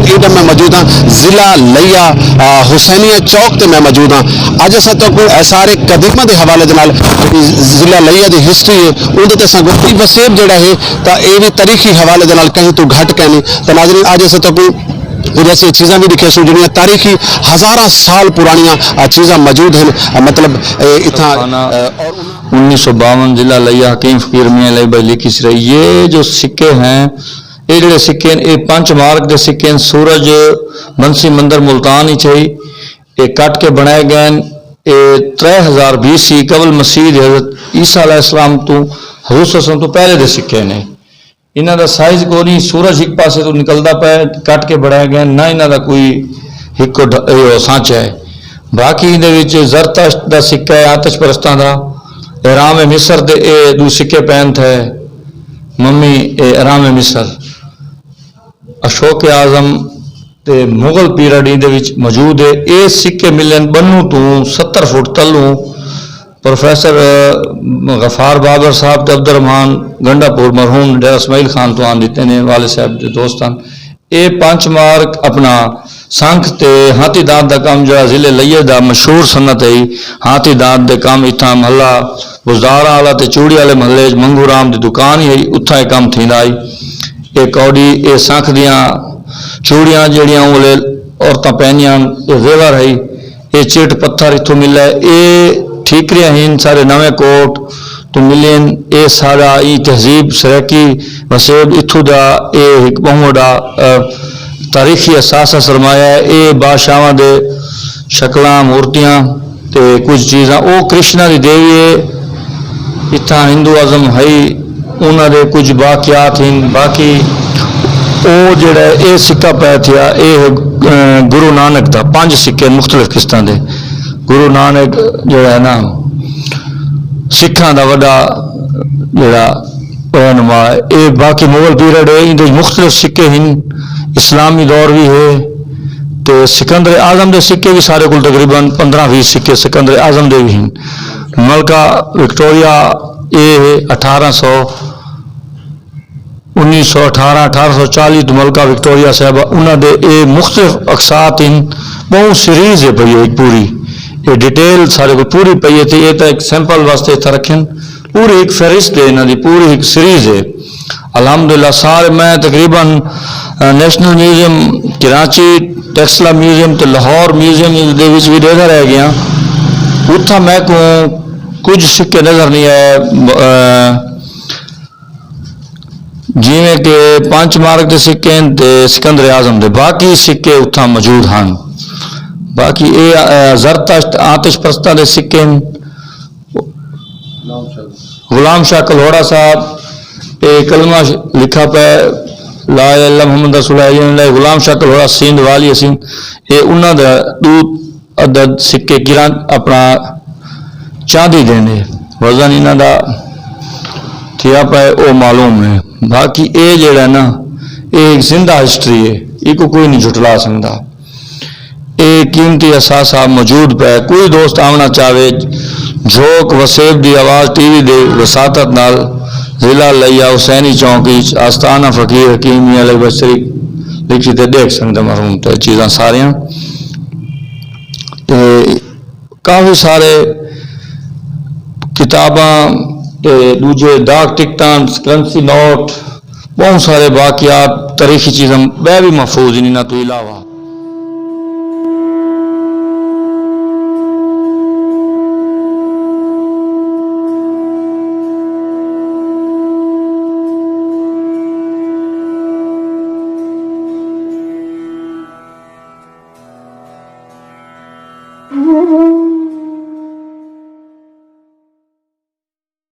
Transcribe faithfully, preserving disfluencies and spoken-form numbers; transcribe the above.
ایڈم میں موجود ہاں، ضلع لیا، آ، حسینیہ چوک تے میں موجود ہاں۔ اج اساں تہاکوں آثار قدیمہ دے حوالے دے نال جیڑھی ضلع لیا دی ہسٹری ہے، اوندے تے اساں ڳوتی۔ وسیب جیڑھا ہے تاں اے وی تاریخی حوالے دے نال کہیں توں گھٹ کینی۔ تے ناظرین، اج اساں تہاکوں کجھ ایسیاں چیزاں وی ݙکھیسوں جیڑھیاں تاریخی ہزاراں سال پراݨیاں، آ، چیزاں موجود ہن۔ آ، مطلب، اے اتھاں، آ، اور انیس سو باون، ضلع لیا، حکیم فقیر میاں الیاس بخش لکھی سرائیکی۔ یہ جو سکے ہیں، اے جیڑھے سکے ہن، اے پنچ مارک دے سکے ہن۔ سورج بنسی مندر ملتان اچ ہئی۔ اے کٹ کے بݨائے ڳئے ہن۔ اے ترے ہزار بی سی قبل مسیح دے حضرت عیسیٰ علیہ السلام توں، حضور صلی اللہ علیہ وسلم توں پہلے دے سکے نے۔ انہاں دا سائز کونی، سورج ہک پاسے توں نکلدا پئے، کٹ کے بݨائے ڳئے ہن، نہ انہاں دا کوئی ہک ڈھ-، اے سانچہ ہے۔ باقی ایندے وچ زرتشت دا سکہ ہے، آتش پرستاں دا، اہرام مصر دے اے ݙو سکے پئن تھئے، ممی، اے اہرام مصر، اشوک اعظم تے مغل پیریڈ ایندے وچ موجود ہے۔ اے سکے ملن ٻنوں توں ستر فٹ تلوں۔ پروفیسر، اہ، غفار بابر صاحب تے عبدالرحمان گنڈا پور مرحوم ڈیرہ اسماعیل خان توں آن ݙتے نے، والد صاحب دے دوست ہن۔ اے پنچ مارک اپݨا سنکھ تے ہاتھی دانت دا کم، جیڑھا ضلع لیا دا مشہور صنعت ہئی، ہاتھی دانت دے کم اتھاں محلہ بزدار آلا تے چوڑی آلے محلے اچ منگھو رام دی دکان ہی ہئی، اتھاں اے کم تھیندا ہئی۔ اے کوڈی، اے سنکھ دیاں چوڑیاں جیڑھیاں اوں ویلے عورتاں پہنیاں ہن، اے زیور ہئی۔ اے چٹ پتھر اتھوں ملے، اے ٹھیکریاں ہن سارے نویں کوٹ توں ملین۔ اے سارا ایں تہذیب سرائیکی وسیب اتھوں دا اے ہک ٻہوں وݙا، اہ، تاریخی اثاثہ سرمایہ ہے۔ اے بادشاہواں دے شکلاں، مورتیاں تے کجھ چیزاں۔ او کرشنا دی دیوی ہے۔ اتھاں ہندوازم ہئی، انہاں دے کجھ باقیات ہن۔ باقی او جیڑھا اے سکہ پئے تھیا، اے ہے، اہ، گرو نانک دا، پنج سکے مختلف قسطاں دے۔ گرو نانک جیڑھا ہے نا، سکھاں دا وݙا جیڑھا رہنما ہے۔ اے باقی مغل پیریڈ ہے، ایندے وچ مختلف سکے ہن، اسلامی دور وی ہے تے سکندر اعظم دے سکے وی سارے کول، تقریباً پندرہ ویہہ سکے سکندر اعظم دے وی ہن۔ ملکہ وکٹوریا، اے ہے اٹھارہ سو، انیس سو اٹھارہ، اٹھارہ سو چالیس توں ملکہ وکٹوریا صاحبہ، انہاں دے اے مختلف اقساط ہن، ٻہوں سیریز ہے پئی ہے ہک پوری، اے ڈیٹیل سارے کول پوری پئی ہے، تے اے تاں ہک سیمپل واسطے اتھاں رکھن، پوری ہک فہرست ہے انہاں دی، پوری ہک سیریز ہے۔ الحمدللہ سارے میں تقریباً، آ، نیشنل میوزیم کراچی، ٹیکسلا میوزیم تے لاہور میوزیم دے وچ وی ݙیہدا رہ ڳیاں۔ اتھاں میکوں کجھ سکے نظر نہیں آئے، آ، جیویں کہ پنچ مارک دے سکے ہن تے سکندر اعظم دے، باقی سکے اتھاں موجود ہن۔ باقی اے، آ، زرتشت آتش پرستاں دے سکے ہن۔ غلام شاہ کلہوڑا صاحب اے کلمہ ش-، لکھا پئے، لا الہ الا اللہ محمد رسول اللہ، غلام شاہ کلہوڑا سندھ والی سندھ، اے انہاں دا ݙو عدد سکے گران اپݨا چاندی دے نے، وزن انہاں دا تھیا پئے او معلوم ہے۔ باقی اے جیڑھا نا، اے ہک زندہ ہسٹری ہے، ایکوں کوئی نہیں جھٹلا سڳدا۔ اے قیمتی اثاثہ موجود پئے۔ کوئی دوست آوݨا چاہوے، جھوک وسیب دی آواز ٹی وی دے وساطت نال ضلع لیا حسینی چوک اچ آستانہ فقیر حکیم میاں علی بخش لکھی تے ݙیکھ سڳدے مرحوم تے چیزاں ساریاں۔ تے کافی سارے کتاباں تے ݙوجھے ڈاک ٹکٹاں، کرنسی نوٹ، ٻہوں سارے باقیات، تاریخی چیزاں ٻئے وی محفوظ ہن انہاں توں علاوہ۔